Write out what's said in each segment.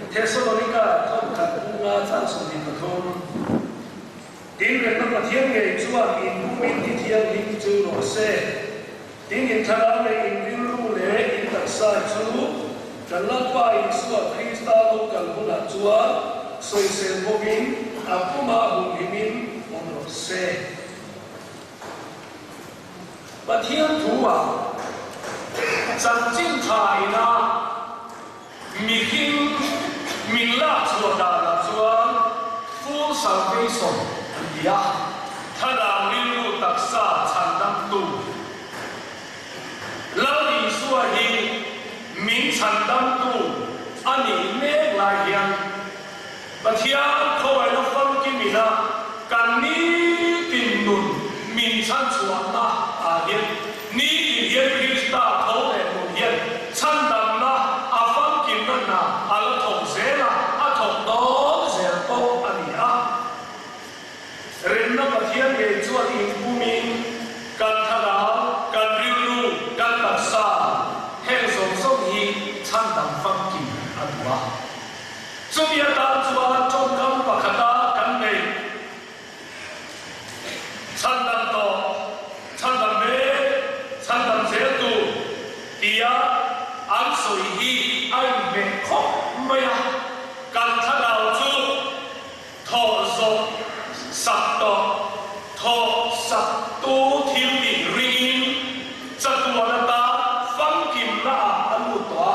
Thesalonika thawmkhat bunga chang 23. Tin, remna Pathian ngei chuan in pumin ti thianghlim chu rawh se. Tin, in thlarau leh in rilru leh in taksa chu kan Lalpa Isua Krista lo kal hunah chuan sawisel bawkin a pumah humhimin awm rawh se. Pathian thu-ah chanchin tha ina mihring min lak chhuah danah chuan full salvation an ti a, thlarau rilru taksa chhandamtu Lal Isua hi min chhandamtu a nih mek lai hian Pathian khawngaihna famkim ina kan nitin nun min chhanchhuahna ah hian nitin hian Krista tho leh nun hian chhandamna a famkimna hna a la thawk zel a, a thawk dawn zel pawh a ni a. Remna Pathian ngei chuan inpumin kan thlarau, kan rilru, kan taksa heng zawng zawng hi chhandam famkim a duh a. Chumi atan chuan tawngkam pakhata kan neih chhandam tawh, chhandam mek, chhandam zel tur tia an sawi hi a inhmeh khawp mai a, kan thlarau chu thawh zawh sak tawh, thawh sak tu thil tih ringin chatuan ata famkimna ah a lut tawh a,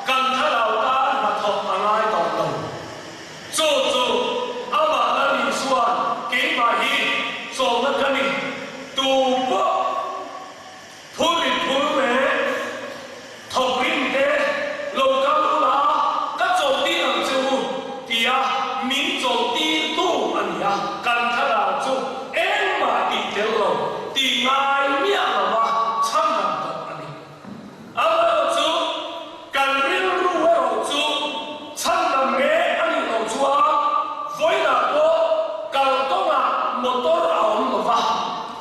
kan thlarau tan hnathawk a ngai tawh lo. Chu chu amah la ni chuan keimah hi chawlhna ka ni, tu pawh Phul in phul leh thawk rim te lo kal ula ka chawlh tir ang che u tia min chawlh tir tu a ni a, kan thlarau chu engmah tih tel lo tih ngai miah lova chhan ang tawh a ni. Amaherawh chu kan rilru erawh chu chhandam mek a nih loh chuan vawiinah pawh kalkawngah motor a awm lova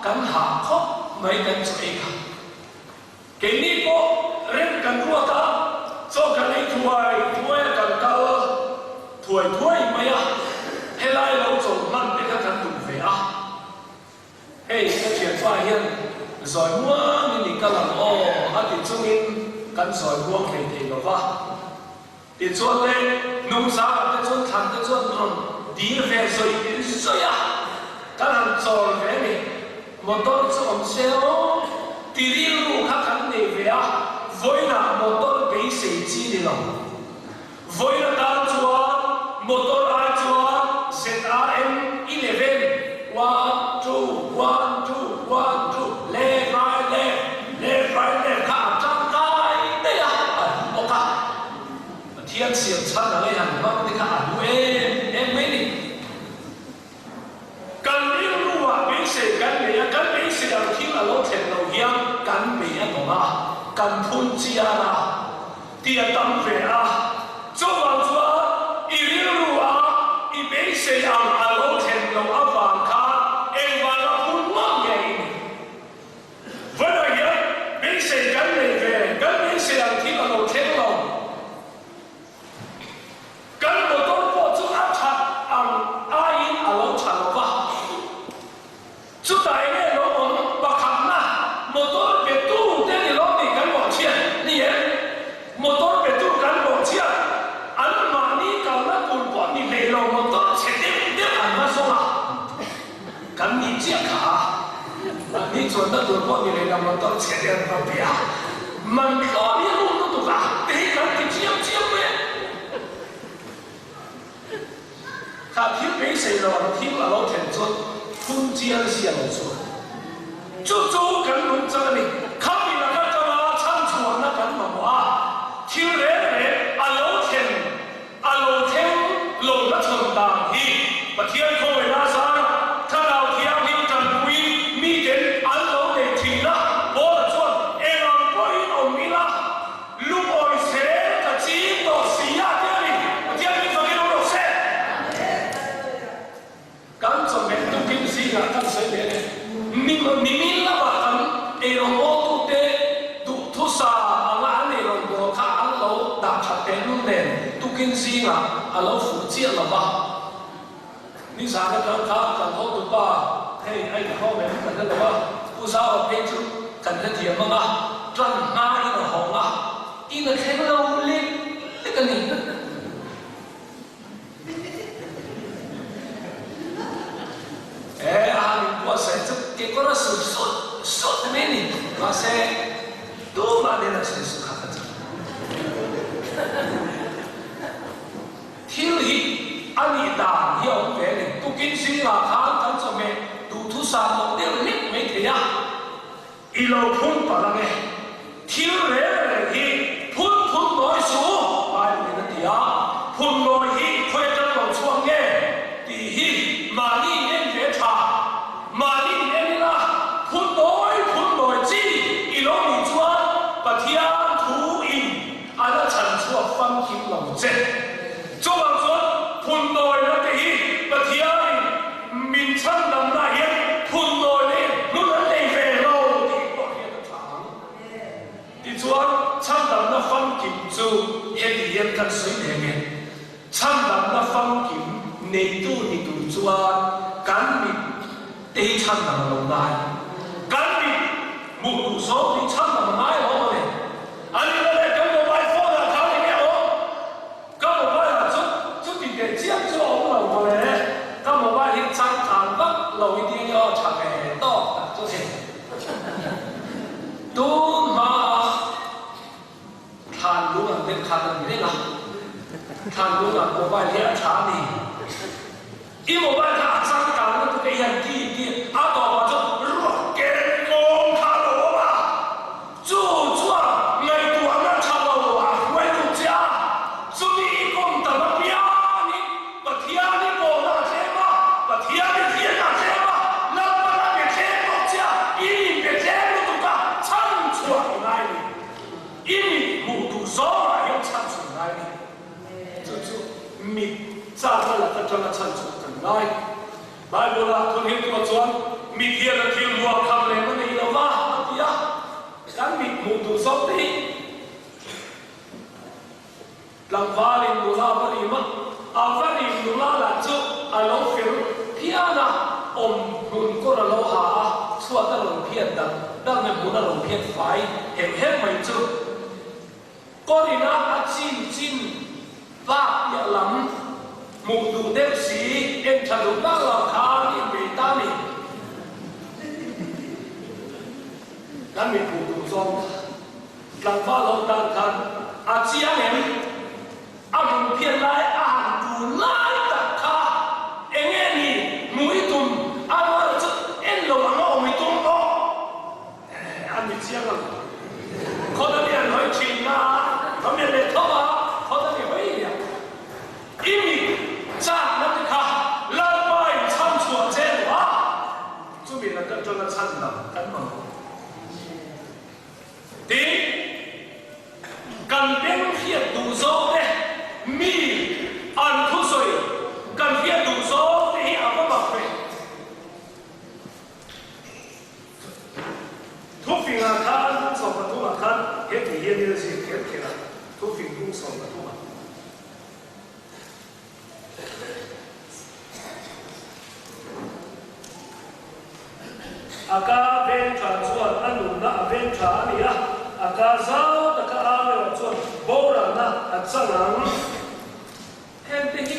kan hah khawp mai kan chaw ei kha. Keini pawh rem kan ruat a, chaw kan ei thuai thuai a kan kal thuai thuai mai a, helai lo chaw hman te kha kan duh ve a. Hei ka thianpa hian zawi muangin i kal ang aw a ti chungin kan zawi muang thei thei lo va. Tichuan le nungzangah te chuan thlan te chuan rawn dil ve zawi zawi a, kan han chawl ve a ni. Motor chu awm se aw ti rilru kha kan nei ve a, vawiinah motor beisei chi ni lo. Vawiin atan chuan motor ai chuan ZRM 11, one two, one two, one two, left right left, left right left kha a tangkai daih a, a hlu bawk a. Pathian siam chhan ang ei han hmang te kha a hlu em em mai ni. Kan rilruah beisei kan nei a, kan beisei ang thil a lo thlen loh hian kan bei a dawng a, kan phun chian a, tih a tam ve a. Chuvang chuan i rilrua i beisei ang a lo thlen loh avang khan engvanga phun ngawt nge i nih? Vawiinah hian beisei kan nei ve, kan beisei ang thil a lo thleng lo. Kan motor pawh chu a that ang aiin a lo tha lo va. Chutah eng nge lo awm pakhatna motor petu te ni lo ni kan bawh chhiat ni em? Motor petu kan bawh chhiat an mahni kalna tur pawh ni hlei lo motor chhe deuh deuh an va zawng a, kan nih chiah kha a, mahni chuanna tur pawh ni hlei lo motor chhe deuh an va pe a, man tlawm hi a rum lutuk a, te hi kan ti chiam chiam mai a. Kha thil beisei lo ang thil a lo thlen chuan phun chial zia lo chuan chu chu kan nung chang a ni. Khami laka tanga chhan chhuahna kan mamawh a, thil reng reng a lo thlen a lo thleng lo na chhawn dan hi Pathian khawngaihna zara Thlarau Thianghlim tanpuiin miten an lo nei thin a, Paula chuan eng ang pawhin awm ila, Lungawi zel ka ching tawh si a ti a ni. Pathian min fakin awm rawh se. Kan chawhmeh tukin zingah kan sawi leh leh. Nimin lamah kan eirawng aw. Tukin zingah a lo fuh chiah lo va. Nizan atang khan kan hotupa hei a inkhawm em kan hre lo a, Pu Zau phei chu kan hre thiam ang a, tan hma in a hawng a, in a thleng lo lek lek a ni. E, a han inbuatsaih chu kekawr a sut sut sut mai a ni. Mahse, tumah nen a sawi suh kha ka chak. Thil hi a nih dan hi a awm ve a ni. Tukin zingah khan kan chawhmeh duhthusam loh deuh hlek mai thei a. I lo phun palh ang e. Thil reng reng hi phun phun nawi suh u, Bible in a ti a. Phun nawi hi khawi atang lo chhuak nge tih hi mahni in en ve tha. Mahni in en ila phun nawi phun nawi chi i lo nih chuan Pathian thu in a la chhan chhuak famkim lo che. Chuvang chuan phun nawina te hi Pathianin min chhan damna hian phun nawina in hmun an nei ve lo tih pawh hian a tha ang. Tichuan chhandamna famkim chu heti hian kan sawi leh nge? Chhandamna famkim neitu ni tur chuan kan mit te hi chhandam a lo ngai. Kan mit hmuh duh zawng hi chhandam a ngai lo maw le? An inla leh kan mobile phone ah khan enge awm? Ka mobile ah chu chuti teh chiam chu a awm lo maw le? Ka mobile hi changkang vak lo i tia nge aw tha ve tawk tak chu ni. Tun hma a thlan lung an deuh khan an ni reng a, thlan lung ah mobile hi a tha a ni. I mobile kha a changkang lutuk e hian ti ti a tawpah chuan ruah ken kawng kha a lo awm a, chu chuan ngaihtuahna tha lo a hruai lut che a, chumi i kawm tam apiangin Pathian i pawhna a tlem a, Pathian i hriatna a tlem a, Lalpan a be tlem bawk che a, i inbe tlem lutuk a, chhan chhuah i ngai ni. I mit hmuh duh zawngah hian chhan chhuah i ngai ni. Chu chu mit chakna lak atanga chhan chhuah kan ngai. Bible-ah thunghiltuah chuan mit hian a thil hmuah kham lem a nei lo va a ti a. Kan mit hmuh duh zawk te hi tlangvalin nula va rim a, a va rim nula lah chu a lo fel phian a, awm hmun kawr a lo ha a, chhuat a rawn phiat dak dak leh hmun a rawn phiat fai hem hem mai chu. Kawrina a chin chin bak piah lam hmuh duh deuh si en tha duh bak lo khan inbei ta ni. Kan mi hmuh duh zawng kha tlangval ho tan khan a chiang em? A hmun phian lai a han tun lai tak kha eng nge ni hmuh i tum a rual chu en lo ang a awm i tum bawk. A ni chiang ang. Khawt a ni an hawi thin a, ka melh leh tho a, khawt a ni hawi a. I mit chakna te kha Lalpa in chhan chhuah che lo a, chumi laka atanga chhan dang kan mamawh. Tin, kan beng hriat duh zawng te, mi an thusawi kan hriat duh zawng te hi a va mak ve. Thufingah khan bung 13ah khan heti hian in a zir kher kher a, thufing bung 13ah. A ka veng tha chuan a nunna a veng tha a ni a, a ka zau taka ang erawh chuan boralna a chang ang. Hengte hi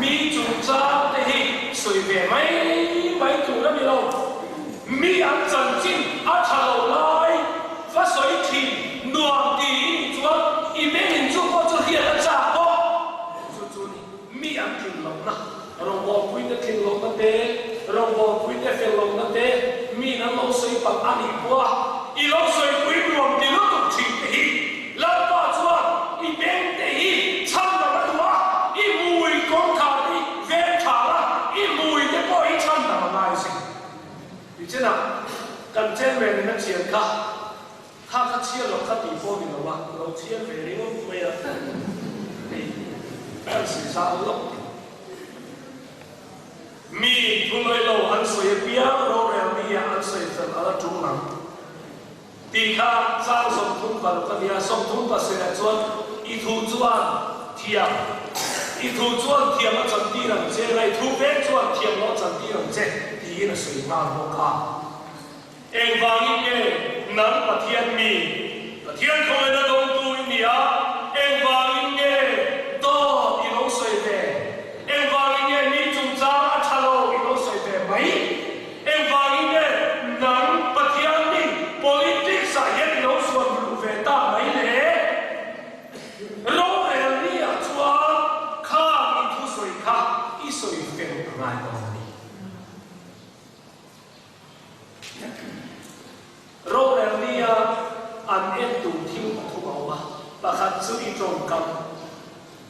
mi chungchang te hi sawi ve mai mai tur a ni lo. Mi an chanchin a tha lo lai va sawi thin nuam ti i nih chuan i bengin chu pawh chu hriat a chak bawk. Chu chu ni mi an tlin lohna, rawngbawlpuite tlin lohna te, rawngbawlpuite fel lohna te miin an lo sawi palh a nih pawh a, i lo sawipui nuam ti lutuk thin te hi Lalpa chuan i bengte hi chhan dam a duh a, i hmui kawngkhar hi veng tha la, i hmuite pawh hi chhan dam a ngai zing. Tichinah kan chairman in a thian kha, kha kha chhiar loh kha tih pawh ni lo a, lo chhiar ve ringawt mai a, hei kan sawi zau lawk tih. Mi thu ngailo an sawi apiang rorel mi ah an sawi fel a la tul ang. Tih kha chang 36 a nia, 37 ah chuan i thu chuan thiam, i thu chuan thiam a chantir ang che, ngai thu vek chuan thiam loh a chantir ang che tiin a sawi nghal bawk a. Engvangin nge nang Pathian mi, Pathian khawngaihna dawngtu i ni a, engvangin nge dawt i lo sawi ve? Engvangin nge mi chungchang a tha lo i lo sawi ve mai? Engvangin nge nang Pathian mi politics ah hian i lo zuam luh ve ta mai le? Rorel ni ah chuan khang i thusawi kha i sawi fel a ngai dawn a ni. Rorel nia an en tur thil pathum a awm a, pakhat chu i tawngkam,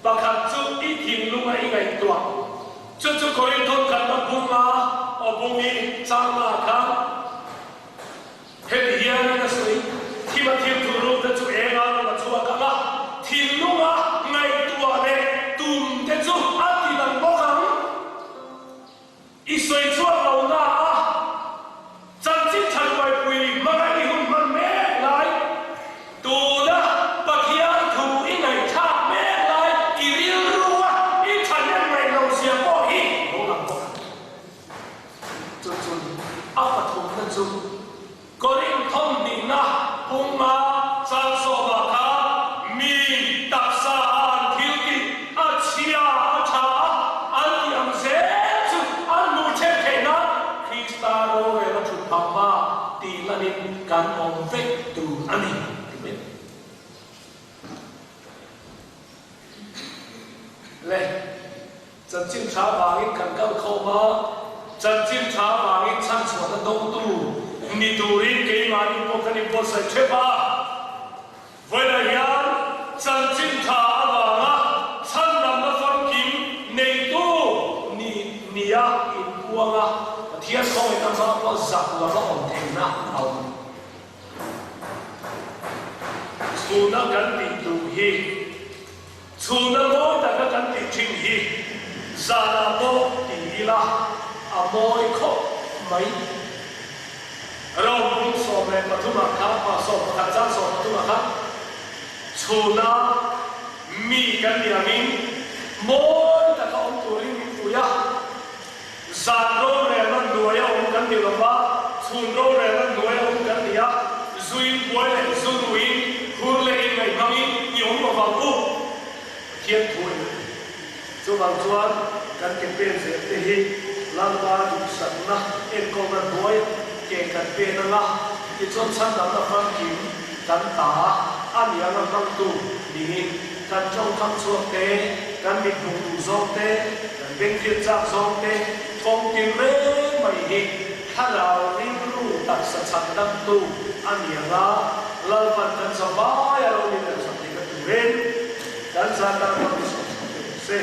pakhat chu i thinlunga i ngaihtuah, chu chu Korinthon khatna bunga aw bung i changna khan heti hianin a sawi, Thim a thil thuruk te chu eng a rawn a chhuak ang a, thinlunga ngaihtuah leh tum te chu a ti lang bawk ang. I sawi chhuak lo na a, chanchin that uaipui hmanga i hun hman mek lai, tuna Pathian thu i ngaihthlak mek lai i rilru a i thahnem ngaih lo zia pawh hi lo lang bawk ang. Chu chu a pathumna chu. Korinth thawmhnihna punga changsawmah khan mi taksa a an thil tih a chhia a tha a, an tih ang zel chu an hmuh then theih nan Krista rorel a thut phah hma tih lanin kan awm vek tur a ni ti mai. Le. Chanchin tha vangin kan kal khawm a, chanchin tha vangin chhanchhuahna dawngtu ni turin keimahni pawh kan inbuatsaih thep a. Vawilah hian chanchin tha avanga chhandamna famkim neitu ni nia inpuang a, Pathian khawngaihna hma pawh zak lova awm theihna a awm. Chhuna kan tih duh hi. Chhuna mawi taka kan tih thin hi zanah pawh ti ila a mawi khawp mai. Rom bung 13 ah khan, ah 11 chang 13 ah khan chhuna mi kan nih angin mawi taka awm turin min fuih a. Zan rorelna hnuaia awm kan ni lova, chhun rorelna hnuaia awm kan ni a, zuin buai leh zu duhin, hur leh inngaih hmangin i awm lo vang u. Pathian thu a ni. Chuvang chuan kan ke pen zel te hi Lalpa duhsakna enkawlna hnuai ke kan pen anga, tichuan chhandamna famkim kan ta a ni anga hmangtu niin kan tawngkam chhuak te, kan mit hmuh duh zawng te, kan bengkir chak zawng te, kawng tin reng mai hi thlarau rilru taksa chhan damtu a ni ang a, Lalpan kan za vai a lo ni ber sak thei ka turin kan za tan ram i sawm sak ve rawh se.